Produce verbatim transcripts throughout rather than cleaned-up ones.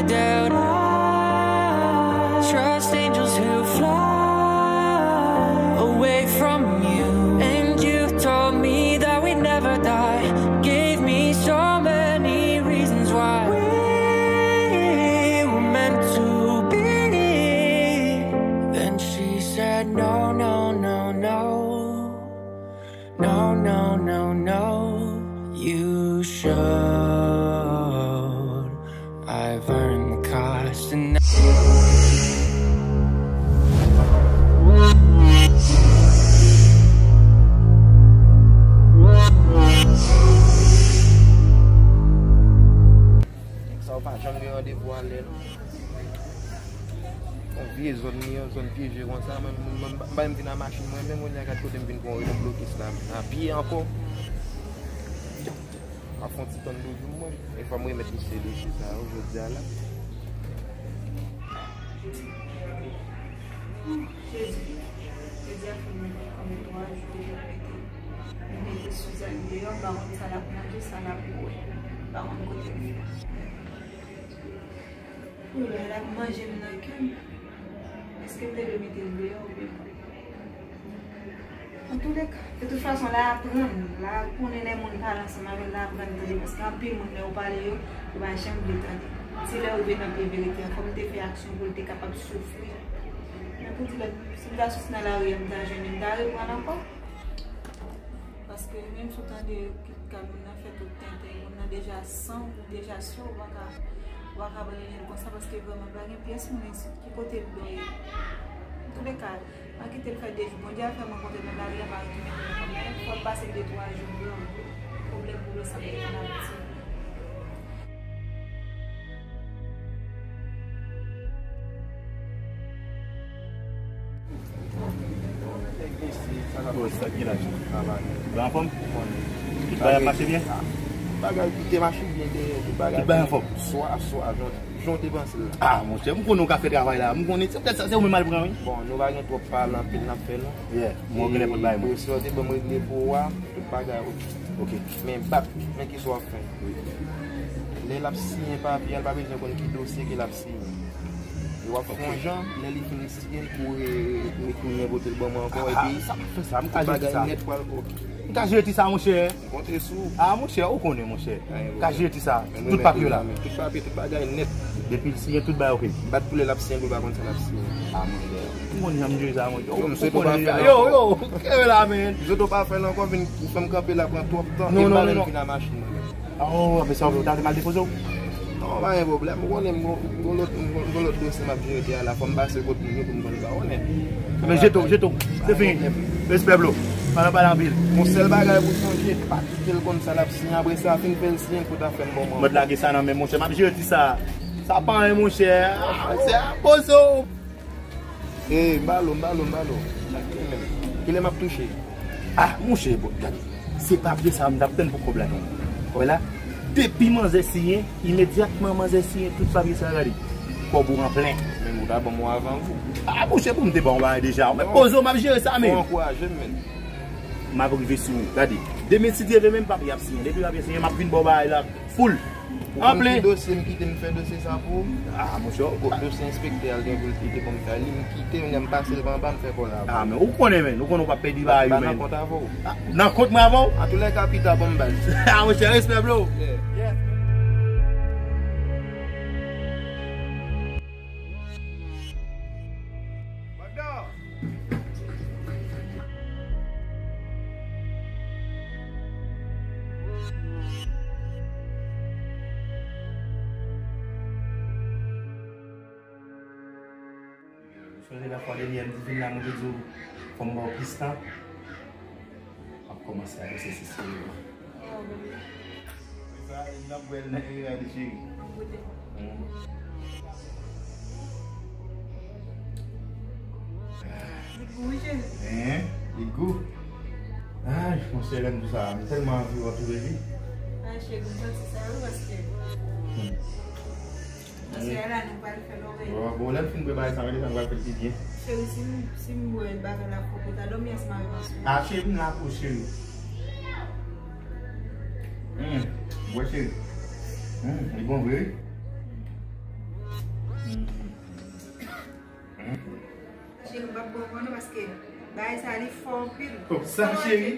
Down. I trust angels who fly away from you. And you told me that we never die. Gave me so many reasons why we were meant to be. Then she said, no, no, no, no. No, no, no, no, you should. I've earned the cost and Nèg sa yo pa janm gen randevou a lè non. Yon vye zòn li, yon zòn pyeje konsa, mwen, mwen, mwen, m pa menm vin a machin mwen, menm kounye a gad kote m vin pran yon blokis la, a pye ankò. M ap fè yon ti tann doudou mwen, e fò m remèt misye dosye sa yo jodi a la. Jezi, jodi a fè mwen konbyen twa jou deja mete, mete Suzanne deyò, m pa konn sa l ap manje, sa l ap bwè, m pa konn kote l ye. Pou lè l ap manje m nan ke m. Èske m te dwe mete l deyò oubyen non? Antouleka, de tout fason, l a aprann, l a konnen lè moun pale ansanm avè l, l a aprann tande, paske anpil moun lè yo pale yo, yo pa janm vle tande. Se lè yo rive nan pye verite a, fò m te fè aksyon pou l te kapab soufri. Men pou di lòt, si m ta soti nan lari a, m ta jwenn li, m ta reprann ankò. Paske menm si w tande Ka moun nan fè tout tenten, moun nan deja san, ou deja sou, ou pa ka, ou pa ka abandone l konsa, paske vrèman pa gen pyès moun isit ki kote l dwe ye. Antouleka, pa kite l fè de jou. Bondye a fè m rankontre l nan lari a, m a retounen konnen kòman fò l pase de twa jou blan, pwoblèm pou l sanble an Ayiti. Ou anfòm? Tout bagay ap mache byen? Bagay, tout te mache byen, tout bagay. Tout bagay anfòm? Swa, swa, jan, jan w te panse l la. Ah, monchè, m konnen w ka fè travay la. M konnen, se poutèt sa, se ou menm al pran, wi. Bon, nou pa gen twòp pale anpil n ap fè, non. Yeah, mwen genlè pot bay mwen. Dosye w te ban m regle pou ou a, tout bagay, ok. Ok. Men bat, men kisa w ap fè. Wi. Lè l ap siyen papye a, l pa bezwen konn ki dosye ke l ap siyen. E w ap fè yon jan, lè li fin siyen, pou re-, retounen pote l ban mwen ankò, epi sa m fè sa, m ka jere ti sa. Tout bagay nèt pral oke. M ka jere ti sa, monchè. M konte sou ou. Ah, monchè, ou konnen, monchè. M ka jere ti sa. Tout papye la. Tout papye, tout bagay nèt. Depi l siyen, tout bagay oke. Bat pou lè l ap siyen, pou l pa konn sa l ap siyen. Ah, monchè. Ou konn jan m jere sa, monchè. Yo, m swete w pa fè l ankò. Yo, yo, kenbe la, man. M swete w pa fè l ankò, vin fè m kanpe la pran twòp tan. Non, non, non, non. E m pa menm vin a machin mwen menm. Oh, apre sa, ou ta te mal depoze w? Non, pa gen pwoblèm. Ou konnen m gon, m gon lòt, m gon, m gon lòt dosye m ap jere a la. Fò m pase kot moun yo pou m konn sa, ou konnen. Men jete w, jete w. Se fini. Respè, bro. Pa nan pale anpil. Yon sèl bagay pou sonje, pa kite l konn sa l ap siyen. Apre sa, fin fè l siyen, pou ta fè m bon manman. Mwen lage sa nan men, monchè. M ap jere ti sa. Sa pa anyen, monchè. Ah, monchè, poze w. Ey, m ba l ou, m ba l ou, m ba l ou. Kilè m ap touche? Ah, monchè, bon, gade. Se papye sa a m t ap tann pou kòb la, non. Wè la, depi manzè siyen, imedyatman manzè siyen tout papye sa a, gade. Kòb ou an plen. Men ou ta ban m yon avan kou. Ah, monchè, pou m te ba w yon bagay deja. Men poze w, m ap jere sa, men. Fò w ankouraje m, men. M ap rive sou ou. Gade, demen, si Dye vle, menm papye ap siyen. Depi papye siyen, m ap vin ba w bagay la. Full. Ou konn ki dosye m kite m fè dosye sa pou ou? Ah, monchè, ou konn. Dosye enspektè a l gen pou l kite pou m fè li, m kite, m pase l pa anba, m fè kò la. Ah, men ou konnen, men, ou konnen ou p ap pèdi bagay yo, men. Nan kont avè w. Ah, nan kont mwen avè w? Antouleka, pita, ban m bal. Ah, monchè, respè, bro. Yeah. Yes. Sonje lè fwa dènyè m te vin la, mwen te di w fò m ba w plis tan. M ap kòmanse a pase sou seri yo. Sa, n ap wè l nan ere a li, cheri. Li gou, wi, cheri. Hein? Li gou? Ay, monchè, lè m di w sa, m tèlman anvi retwouve li. Ay, cheri, m santi sa, wi, paske Paske la, nou pral fè lòrèy. Bon, bon, lè m fin bwè bagay sa, mwen desann, m pral fè l pi byen. Cheri, si m, si m bwè bagay la, fòk ou ta dòmi ansanm avè m aswè. Ah, cheri, m la pou ou, cheri. Hmm, bwè, cheri. Hmm, li bon vre, wi. Nou p ap bwè ankò non, paske bagay sa li fò anpil. Oh, sa cheri?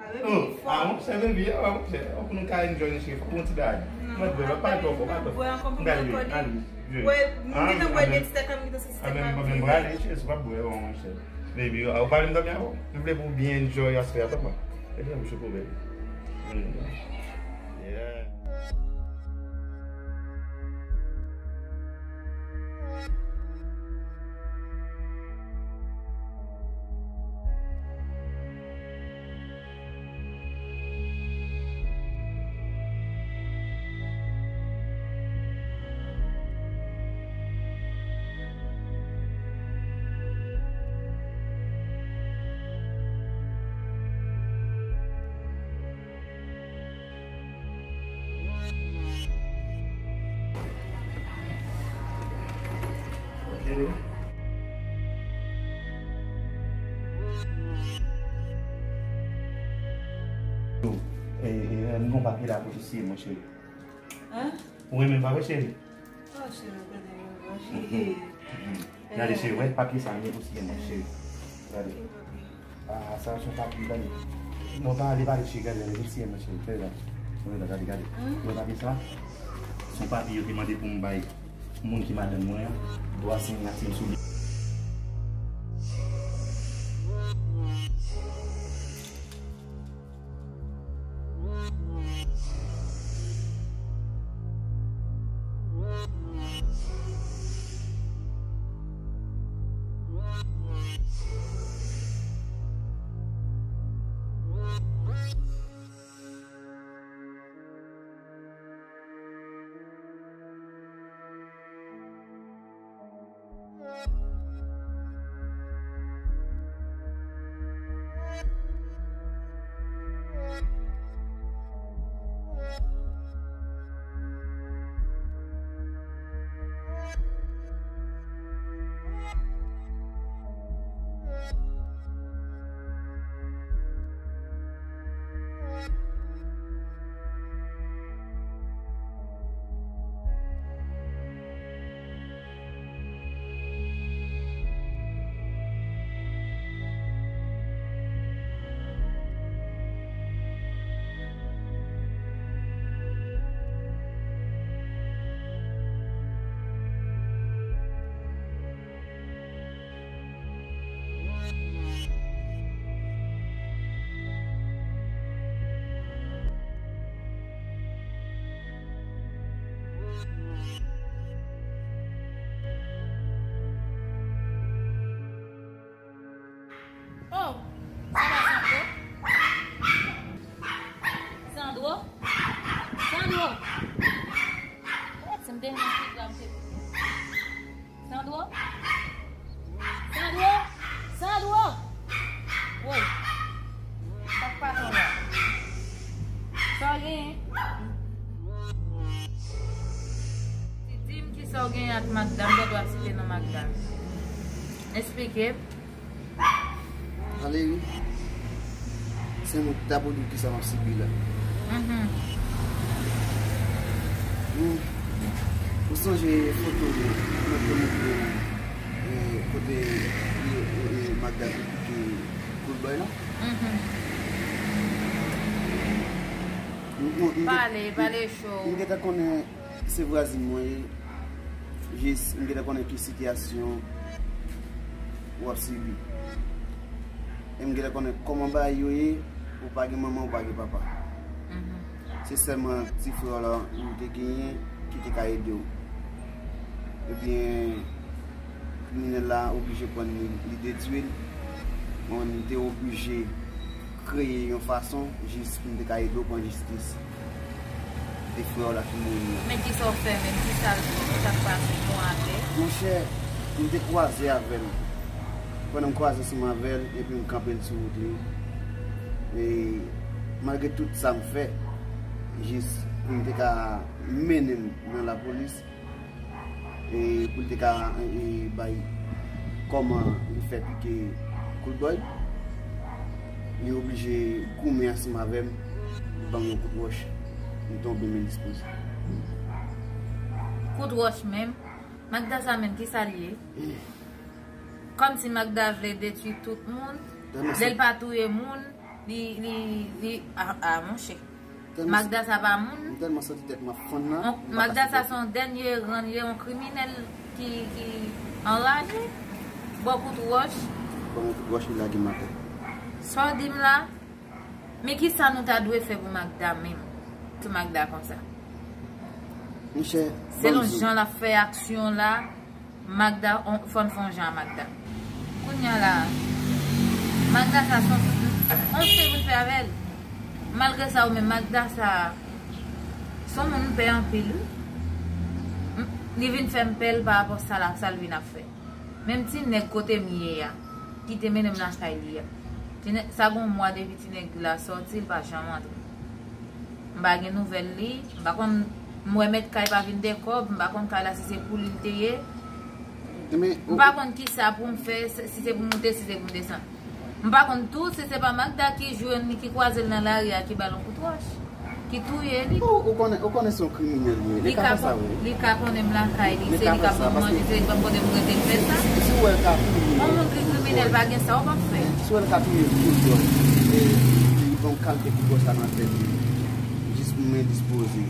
Baby, oh, fò. Ah, monchè, baby, ah, monchè, oh, pou nou ka enjoy nou cheri, fòk yon ti bagay. Non, mwen bwè, pa twò fò, pa twò fò. Bwè ankò pou mwen ankò di. Wè, m gentan bwè de ti tèt la, m gentan santi tèt la pi. Mwen prale, cheri, si w ap bwè, oh, monchè. Baby, ah, ou pa vin dòmi avè w? M vle pou w byen enjoy aswè a, papa. Epi m chou pou bèl. Mm. Yeah. E, e, nou pa kite la pou ti siye, monchè. Hein? Ou renmen m pa vre, cheri? Oh, cheri, gade mwen, cheri. Gade, cheri, wè papye sa, men pou siye, monchè. Gade. Ah, sa se yon papye, gade. Non, pa ale, pa ale, cheri, gade, gade, vin siye, monchè. Fè la. Gade, gade, gade. Wè papye sa? Se yon papye yo te mande pou m bay moun ki madanm mwen an, dwa siyati m sou li. Oh, sa pa Sandro? Sandro? Sandro? Oh, si m te nan figi a, m te Sandro? Sandro? Sandro? Woy. Sa k pa ton la? Sa w genyen? Di, di m kisa w genyen ak Magda, m gen dwa site non Magda. Esplike. Valery, se mwen ki ta pou di w kisa m ap sibi la. Mhm. Hmm. Ou sonje foto mwen te montre w, eh, kote, eh, eh, eh, Magda te pike Cool Boy la? Mhm. M, m, m, pale, m, pale cho. M gentan konnen se vwazin mwen ye. Jis, m gentan konnen ki sitiyasyon w ap sibi. E m gentan konnen kòman bagay yo ye, ou pa gen manman, ou pa gen papa. Mhm. Se sèlman ti frè w la ou te genyen ki te ka ede w. Ebyen, kriminèl la oblije pran li, li detwi l. Mwen menm, m te oblije kreye yon fason jis pou m te ka ede w pran jistis de frè w la ki mouri an. Men kisa w fè menm? Kisa l, kisa k pase pou w avè l? Monchè, m te kwaze avè l. Pandan m kwaze ansanm avè l, epi m kanpe l sou wout li. E malgre tout sa m fè, jis pou m te ka mennen l nan lapolis, e pou l te ka, e, bay kòman li fè pike Cool Boy, li oblije goumen ansanm avè m, li ban m yon kout wòch, m tonbe, men dispoze. Kout wòch menm? Magda sa menm, kisa l ye? Kòmsi Magda vle detwi tout moun. Lè l pa touye moun, li, li, li, a, a, monchè. Magda sa pa moun. M tèlman santi tèt m ap fann la. Magda sa se yon dènye ran, li se yon kriminèl ki, ki anraje. Ba w kout wòch. Ba m yon kout wòch, li lage m atè. Sa w di m la? Men kisa nou ta dwe fè pou Magda menm? Pou Magda konsa. Monchè, selon jan l ap fè aksyon la, Magda, on, fò n fè yon jan a Magda. Kounye a la, Magda sa se on, on fè pou n fè avè l. Malgre sa, ou menm Magda sa, se on moun m pè anpil, wi. M, li vin fè m pè l pa rapò sa la, sa l vin ap fè. Menm ti nèg kote m ye a, ki te mennen m lakay li a. Ti nèg, sa gon mwa depi ti nèg la sòti, li pa janm antre. M pa gen nouvèl li, m pa konn, m wè mèt kay pa vin de kòb, m pa konn kay la si se pou li l te ye. M pa konn kisa pou m fè, si se pou m moute, si se pou m desann. M pa konn tou si se pa Magda ki jwenn li, ki kwaze l nan lari a, ki ba l yon kout wòch, ki touye li. Ou, ou konnen, ou konnen se yon kriminèl li ye. Li ka fè sa, wi. Li ka konnen m lakay li, se li k ap ban m manje, se li k ban m kote pou m rete, l fè sa. Si w wè l ka touye. Yon moun ki kriminèl pa gen sa w p ap fè. Si w wè l ka touye tout dòt, e li ban m kalite kout wòch sa nan tèt li, jis pou m endispoze.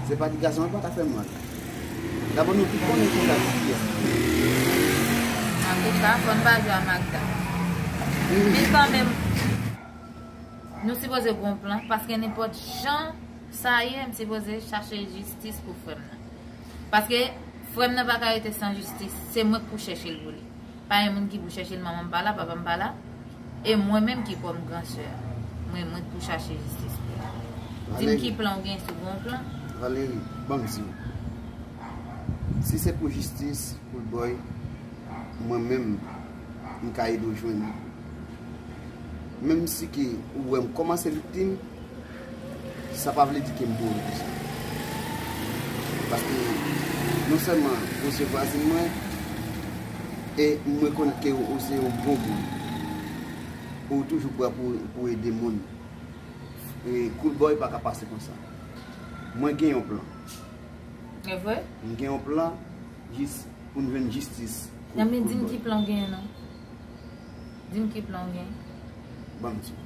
Se pa ti gason an pa ta fè mal. Dabò nou tout konnen konsa kiyès. Antouka, fò n pa jwe a Magda. Men kanmenm, nou sipoze gon plan, paske nenpòt jan sa ye, m sipoze chache jistis pou frè m nan. Paske frè m nan pa ka rete san jistis, se mwen k pou chèche l pou li. Pa gen moun ki pou chèche l, manman m pa la, papa m pa la. E mwen menm ki kòm gran sè a, mwen, mwen k pou chache jistis pou li. Di m ki plan w gen, si w gen yon plan. Valerie, ban m di w. Si se pou jistis, Cool Boy, mwen menm, m ka ede w jwenn li. Menm si ke ou wè m kòmanse viktim, sa pa vle di ke m mouri pou sa. Paske non sèlman ou se vwazin mwen, e m rekonèt ke ou se yon bon moun. Ou toujou prè pou, pou ede moun. E Cool Boy pa ka pase konsa. Mwen gen yon plan. E vre? M gen yon plan jis pou n jwenn jistis pou Cool Boy. Nan men di m ki plan w gen non. Di m ki plan w gen. Ban m di w.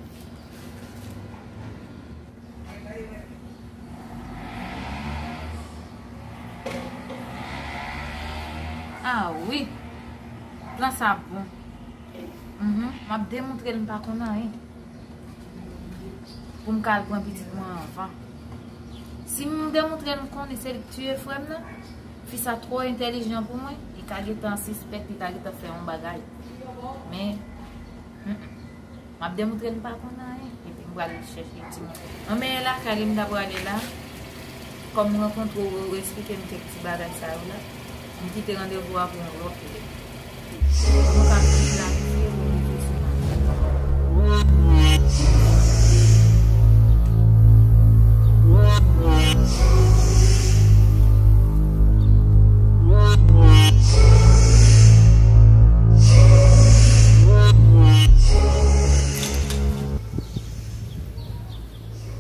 Ah wi. Plan sa bon. Mhm. M ap demontre l m pa konn anyen. Pou m ka al pran pitit mwen anvan. Si m demontre l m konnen se li k tiye frè m nan, fi sa twò entèlijan pou mwen, li ka gentan sispèk, li ka gentan fè yon bagay. Men, mm, mm. M ap demontre l m pa konn anyen, epi m pral chèche timoun. Anmenyen lakay li m ta prale la. Kòm m rankontre w, ou eksplike m kèk ti bagay sa yo la, m kite randevou a pou yon lòt lè. Pou nou ka plis planifye pou rive sou mwen.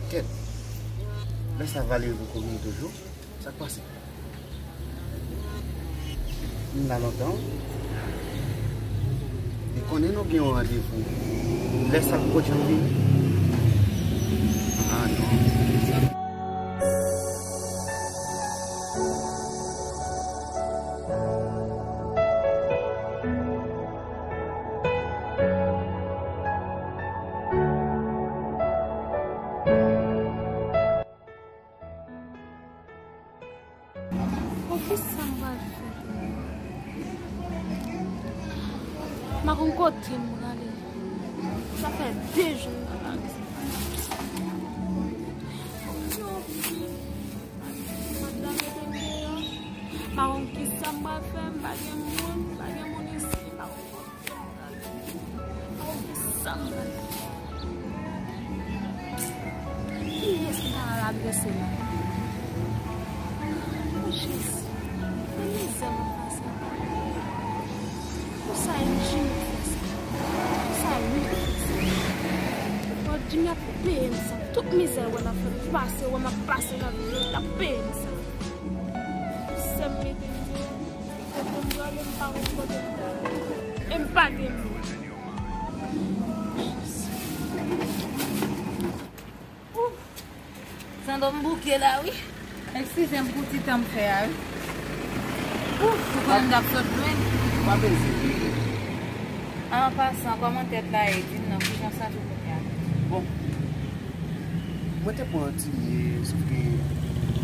Kèt. Lè sa Valerie poko vini toujou. Sa k pase? M la lontan wi. Li konnen nou gen yon randevou. Lè sa l poko janm vini. Ah non. Bon, kisa m pral fè? M pa konn kote m prale. Sa fè de jou m pa lage sa. Madanm mete m deyò. M pa konn kisa m pral fè, m pa gen moun, m pa gen moun isi, m pa konn kote m prale. Kiyès ki ta al adrese la? O Jezi, men mizè m ap pase. Konsa e Jimmy k fè sa. Konsa e Rick k fè sa. Bon, Jimmy ap peye m sa. Tout mizè w wè m ap fè, pase w wè m ap pase nan vi m, l ap peye m sa. Sè m mete m deyò. Kote m prale, m pa konn kote m prale. E m pa gen moun. Ouf. Sandro, m bouke la, wi. Eskize m pou ti tan m fè a, wi. Ouf, ou konnen m t ap sot lwen. Pa peze. An pasan, kòman tèt la ye? Di m non, kijan w santi w kounye a? Bon. Mwen te pran ti lye, sof ke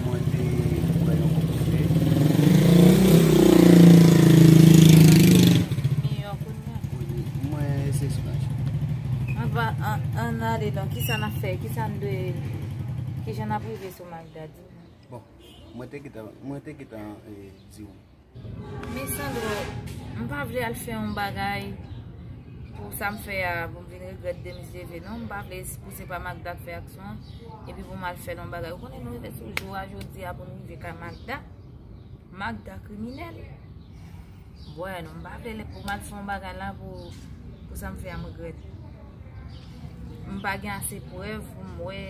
mwen te wè yon konpozè. Miyò kounye a. Wi, mwen se soulaje. Ann, ann ale non, kisa n ap fè? Kisa n dwe, kijan n ap rive sou Magda? Di mwen. Bon, mwen te gentan, mwen te gentan, eh, di w. Men Sandro, m pa vle al fè yon bagay pou sa m fè a, pou m vin regrèt demen se leve, non. M pa vle, pou se pa Magda k fè aksyon an, epi pou m al fè l yon bagay. Ou konnen nou rive sou jou a jodi a pou n rive kay Magda. Magda kriminèl. Bwè non, m pa vle lè pou m al fè yon bagay la pou, pou sa m fè a m regrèt. M pa gen ase prèv pou m wè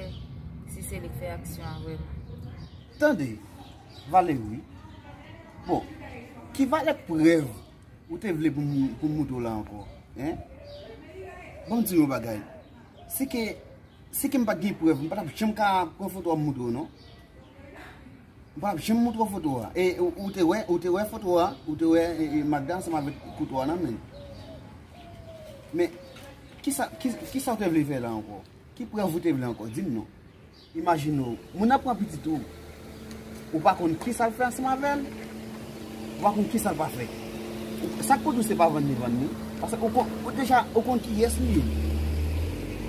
si se li k fè aksyon an vrèman. Tande, Valery. Bon, ki valè prèv ou te vle pou m, pou m moutre w la ankò? Hein? Ban m di w yon bagay. Si ke, si ke m pa t gen prèv, m pa t ap janm ka pran foto a m moutre w, non. M pa t ap janm moutre w foto a. E ou, ou te wè, ou te wè foto a, ou te wè, e, e, Magda ansanm avèk kouto a nan men l. Men, kisa, ki, kisa w te vle fè la ankò? Ki prèv ou te vle ankò? Di m non. Imajine w, moun nan pran pitit ou, ou pa konn kisa l fè ansanm avè l, ou pa konn kisa l pa fè. Ou, sa k pou di w se pa vann li vann li? Paske ou konn, ou deja, ou konn kiyès li ye.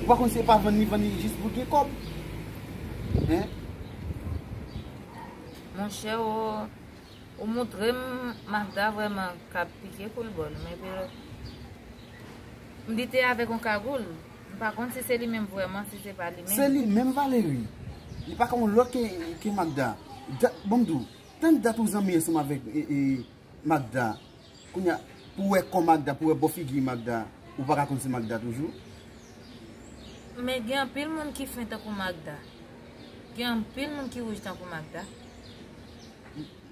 Ou pa konn se pa vann li vann li jis pou gen kòb. Hein? Monchè, ou, ou moutre m Magda vrèman k ap pike koulbòl, men pe-, m di te avèk yon kagoul. M pa konn si se li menm vrèman, si se pa li menm. Se li menm Valery. Li pa ka yon lòt ke, ke Magda. Da-, bon, m di w, tann dat ou zanmi ansanm avèk, e, e, Magda. Kounye a, pou wè kò Magda, pou wè bò figi Magda, ou pa ka konn se Magda toujou? Men gen anpil moun ki fen tankou Magda. Gen anpil moun ki wouj tankou Magda.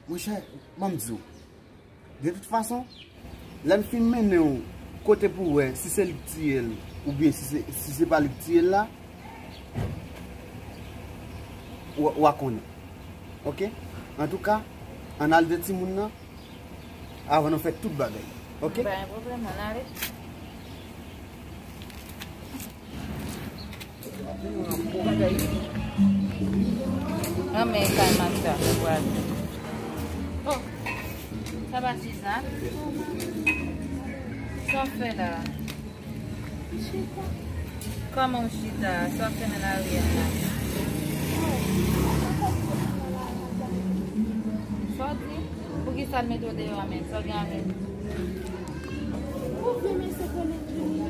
Monchè, ban m di w. De tout fason, lè m fin mennen w kote pou w wè si se li k tiye l oubyen si se, si se pa li k tiye l la, w, w a konnen. Oke? Antouka, ann al de timoun nan avan nou fè tout bagay. Oke? Pa gen pwoblèm, ann ale. Ann men kay Magda, nou pral. Oh, sa pa ti sa? Sa w fè la? Kòman w chita? Sa w fè nan lari a la? Sa w di? Poukisa l mete w deyò a menm? Sa w gen a menm? Ou vle mesye konnen Jimmy?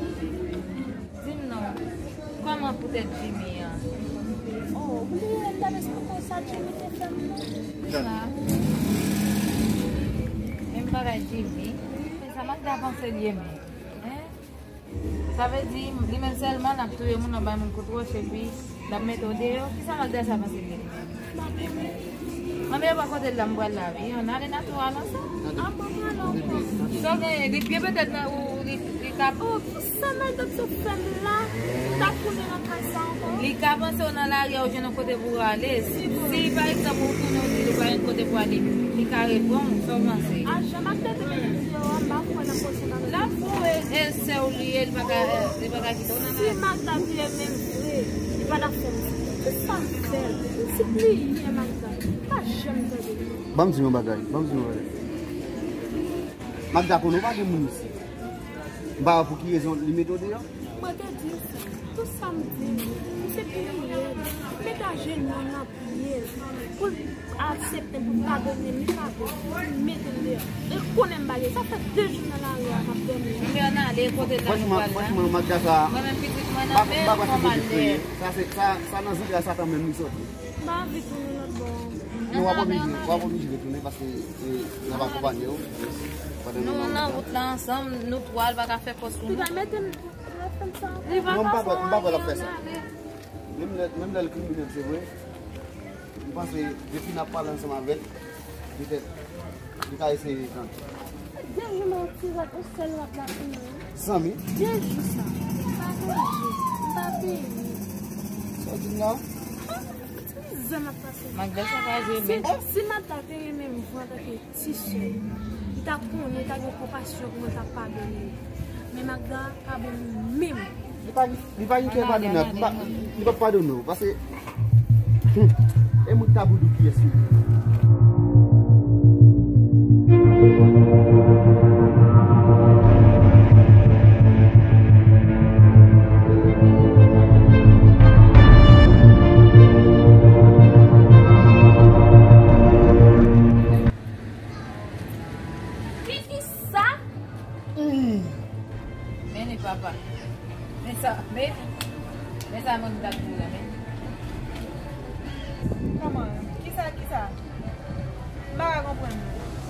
Di m non, kòman poutèt Jimmy an? Oh, ou bliye m t ap esplike w sa Jimmy te fè m nan? Sa? Menm bagay Jimmy. Men sa Magda panse l ye menm? Hein? Sa vle di, li menm sèlman l ap touye moun, l ap bay moun kout wòch epi l ap mete w deyò. Kisa Magda sa panse l ye li menm? Anben, yo pa kote l la, m pral la, wi. Ann ale, n a tou al ansanm. Sa w genyen? Li byen petèt nan ou, li, li ka. Oh, kisa Magda t sot fè m la? M t ap tounen nan kay sa ankò. Li ka panse w nan lari a, ou jwenn yon kote pou w ale. Si, si, pa egzanp, ou tounen, ou di li pa gen kote pou ale, li ka reponn ou, sa w panse? A jan Magda te mete m deyò a, m pa kwè l ap poze bagay. L ap voye, e sè w li ye, li pa ka, li pa ka kite w nan lari. Si Magda vle menm vre, li pa t ap fè m sa. Kisa m fè l? M sipliye Magda. Pa janm tande l. Ban m di yon bagay, ban m di yon bagay. Magda konnen w pa gen moun isit. M pa wè pou ki rezon li mete w deyò. Mwen te di l sa. Tout sa m di l, m sipliye l, m mete ajenou m nan pye l, pou l aksepte m, pou l padone m, li pa vle, m mete l deyò. E l konnen m pa gen, sa fè de jou nan lari a m ap dòmi. Ann ale, kote l la nou pral la? Franchman, Magda sa, mwen menm pitit mwen nan men l, fò m al dèyè. Sa se, sa, sa nan zantray Satan menm li soti. M pa anvi tounen lòt bò. Non, w ap oblije, w ap oblije retounen paske, e, n ap akonpanye w pandan nou nan wout la. Nou nan wout la ansanm, nou twa, l pa ka fè fòs pou nou. Li pa mete m, li pa fè m sa ankò. Non, m pa kwè, m pa kwè l ap fè sa. Menm lè, menm lè l kriminèl, se vre, m panse depi n ap pale ansanm avè l, petèt, li ka eseye tande. De jou m ap ti rat, yon sèl rat la pou mwen. Zanmi. De jou sa. M pa manje. M pa beni. Sa w di m la? Mizè m ap pase. Magda sakaje, si, men. Si Magda te renmen m vre antanke ti sè, li t ap konnen, li t ap gen konpasyon pou mwen, li t ap padone m. Men Magda pa bon menm. Li pa, li pa gen kè padone, li pa, li p ap padone w, paske, hmm, e moun ta pou di w kiyès li ye. Kikisa? Hmm. Men li papa. Men sa, men, men sa moun ta di la, men. Kòman? Kisa, kisa? M pa ka konprann.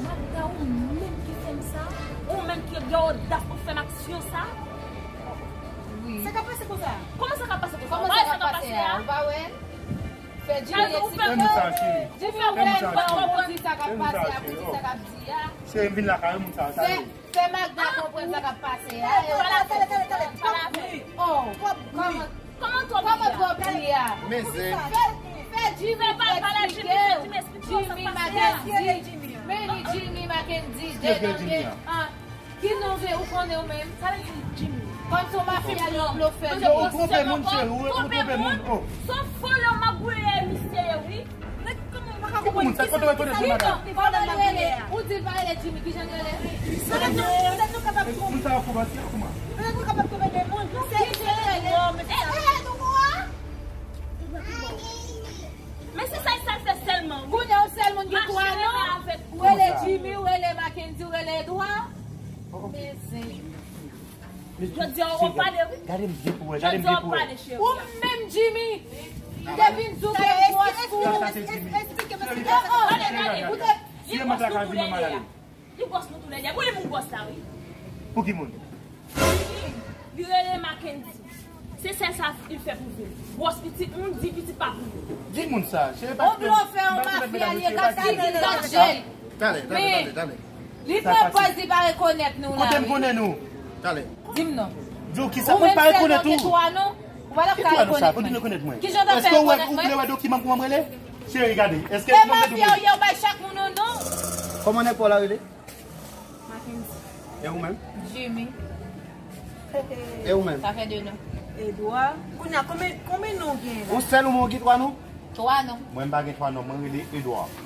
Magda, ou menm ki fè m sa? Ou menm ki gen odas pou fè m aksyon sa? Wi. Sa ka pase konsa? Kòman sa ka pase konsa? Kòman sa ka pase a? Ou pa wè? Fè Jimmy eksplike. Jimmy, ou fè m konprann sa k ap pase a, pou di sa k ap di a. Cheri, m vin lakay ou, moun sa, sa yo. Fè Magda konprann sa k ap pase a. Tande, tande, tande, tande. Oh, kòman, kòman twòp li a? Men zen. Fè, fè Jimmy eksplike. Jimmy Mackendy. Men li Jimmy Mackendy, de nan de. Ki non vle ou konnen ou menm? Sa vle di Jimmy. Kòm se yon mafya, li yon blofè. Yo, ou twonpe moun, cheri, ou, ou twonpe moun. Oh. Se yon vòlè, magouye, misye ye, wi. Nèg kòman m pa ka konprann moun sa, kote w rekonèt moun la? Kòman l rele? Ou di l pa rele Jimmy, kijan l rele? Petèt nou, petèt nou kapab twonpe. Moun sa yo fou bati a, kòman? Petèt nou kapab twonpe de moun. Kijan l rele? Eh, eh, nou bon a? Men se sa, sa l fè sèlman, wi. Kounye a, yon sèl moun gen twa non. Ou rele Jimmy, ou rele Mackendy, ou rele Edouard. Men zen. Jodi a, w ap pale, wi. Gade m byen pou wè, gade m byen pou wè. Ou menm, Jimmy, m te vin di w ke m gwòs pou ou. Eksplike m, eksplike m. Ou te, li gwòs nou toulède a. Li gwòs nou toulède a. Pou li moun gwòs la, wi. Pou ki moun? Li rele Mackendy. Se sèl sa li fè pou vi l. Gwòs pitit moun, di pitit pa pou li. Di moun sa, se pa. Yon blofè, yon mafya, li ye, gad figi l, gad je l. Talè, talè, talè, talè. Li pran pòz li pa rekonèt nou la. Kote m konnen nou? Talè. Di m non. Di w kisa? Ou pa rekonèt ou? Ou pa ka rekonèt mwen. Kijan w ta fè rekonèt mwen? Èske w wè, ou vle wè dokiman kòman m rele? Cheri, gade. Èske se mafya ou ye, ou bay chak moun yon non? Kòman nèg pa w la rele? Mackendy. E ou menm? Jimmy. E ou menm? Sa fè de non. Edouard. Kounye a, konbyen, konbyen non w gen la? Yon sèl ou men w gen twa non? Twa non. Mwen m pa gen twa non, mwen rele Edouard.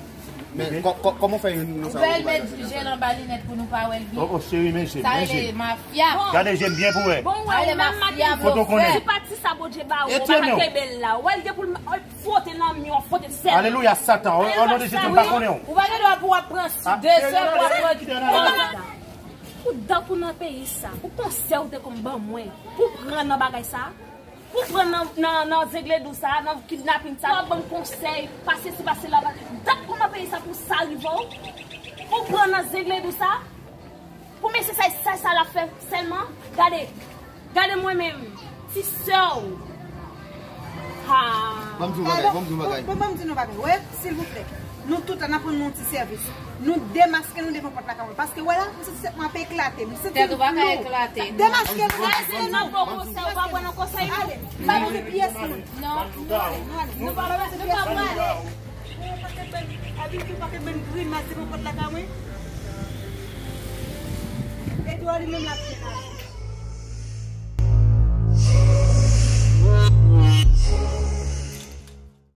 Men kò-, kò-, kòman w fè youn nan sa yo? Ou bèl met je l anba linèt pou nou pa wè l byen. Oh, oh, cheri, men je m, men je m. Sa rele mafya. Gade je m byen pou wè. Bon, wè, ou menm Mackendy. Kote w konnen? Ti pati sa Bondye ba ou, ou pa ka kenbe l la. Ou wè l gen pou l fwote nan mi, w ap fwote sèl. Alelouya, Satan. O non de Jezi, m pa konnen w. Ou pa gen dwa pou w ap pran de sè, pou w ap pran. Pou dan pou nan peyi sa, pou konsèy ou te konn ban mwen, pou pran nan bagay sa, pou pran nan, nan, nan zengledou sa, nan kidnaping sa, w ap ban m konsèy, pase si, pase la, dat pou nan peyi sa, pou sa rive w, pou pran nan zengledou sa. Pou mesye sa, sa, sa l ap fè sèlman, gade, gade mwen menm, ti sè w. Ha. Ban m di w bagay, ban m di w bagay. Bon, ban m di nou bagay. Wè, silvouplè. Nou tout la, n ap rann nou yon ti sèvis. Nou demaske nou devan pòt lakay mwen. Paske, wè la, m santi tèt mwen ap eklate. M santi l flou. Demaske nou, demaske nou. Ou pa pran nan konsèy, non? Ale, pa bezwen pyès moun. Non. Nou pa bezwen pyès moun. Yon pakèt bann, abitye yon pakèt bann grimas devan pòt lakay mwen. Edouard li menm l ap fè.